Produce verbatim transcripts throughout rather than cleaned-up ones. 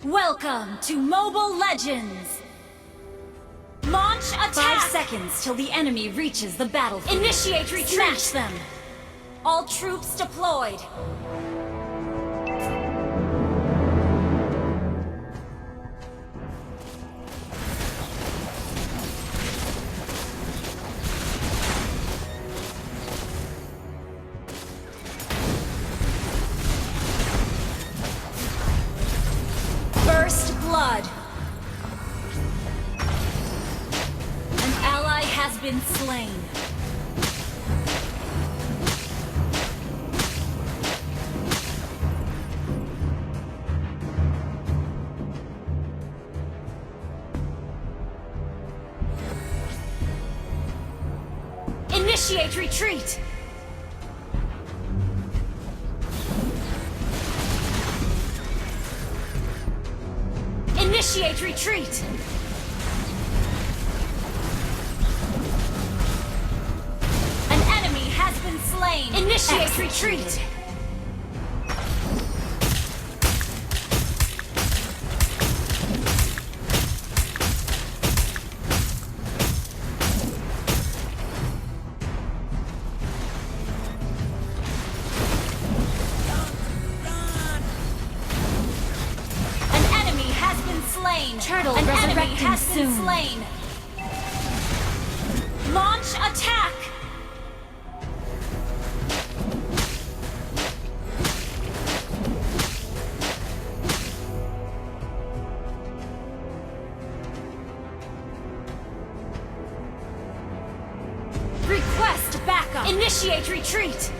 Welcome to Mobile Legends! Launch attack! Five seconds till the enemy reaches the battlefield. Initiate retreat! Smash them! All troops deployed! First blood. An ally has been slain. Initiate retreat! Initiate retreat! An enemy has been slain! Initiate retreat! An enemy has been slain. Turtle An enemy resurrecting has been soon. Slain. Launch attack. Request backup. Initiate retreat.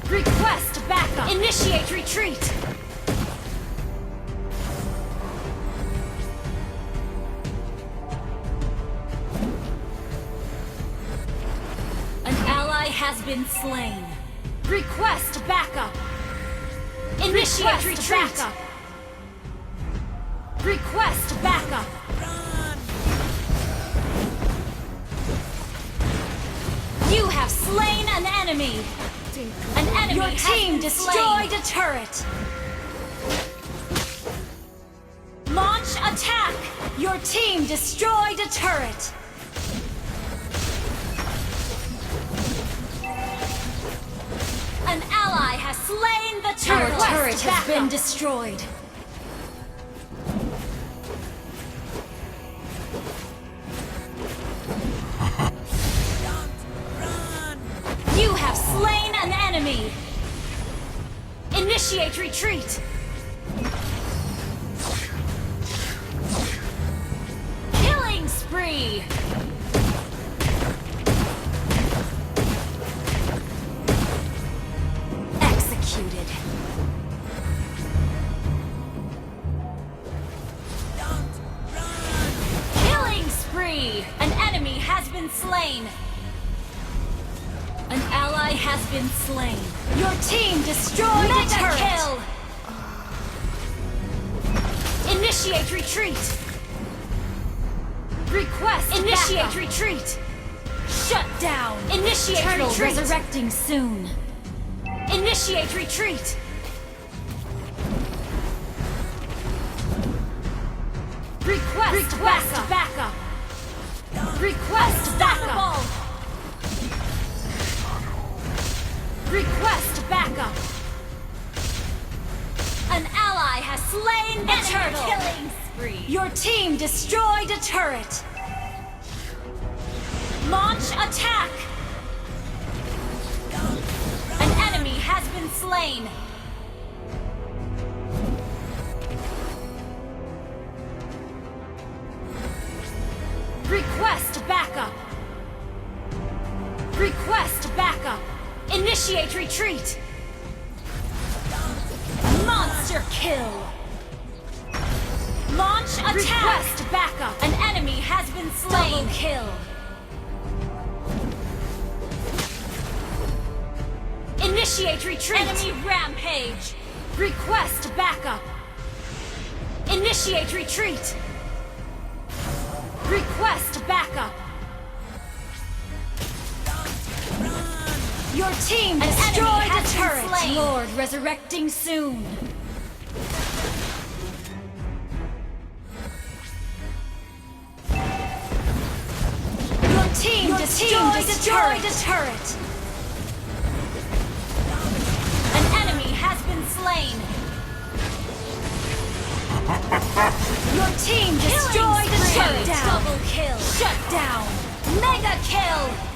Request backup. Initiate retreat. An ally has been slain. Request backup. Initiate retreat. Backup. Request backup. You have slain an enemy. An enemy Your team destroyed a turret. Launch attack. Your team destroyed a turret. An ally has slain the turtle. Our turret has been destroyed. You have slain an enemy. Initiate retreat. Killing spree. Executed. Killing spree! An enemy has been slain. An ally has been slain. Your team destroyed a turret. Mega kill! Initiate retreat. Request Initiate backup. Retreat. Shut down. Initiate Turtle retreat. Resurrecting soon. Initiate retreat. Request backup. Request backup. Request backup. An ally has slain the turtle. Killing spree. Your team destroyed a turret. Launch attack. An enemy has been slain. Request backup! Request backup! Initiate retreat! Monster kill! Launch attack! Request backup! An enemy has been slain! Double kill! Initiate retreat! Enemy rampage! Request backup! Initiate retreat! Request backup! Your team destroyed a turret. Lord, resurrecting soon. Your team destroyed a turret. An enemy has been slain. Your team destroyed a turret. Double kill. Shut down. Mega kill.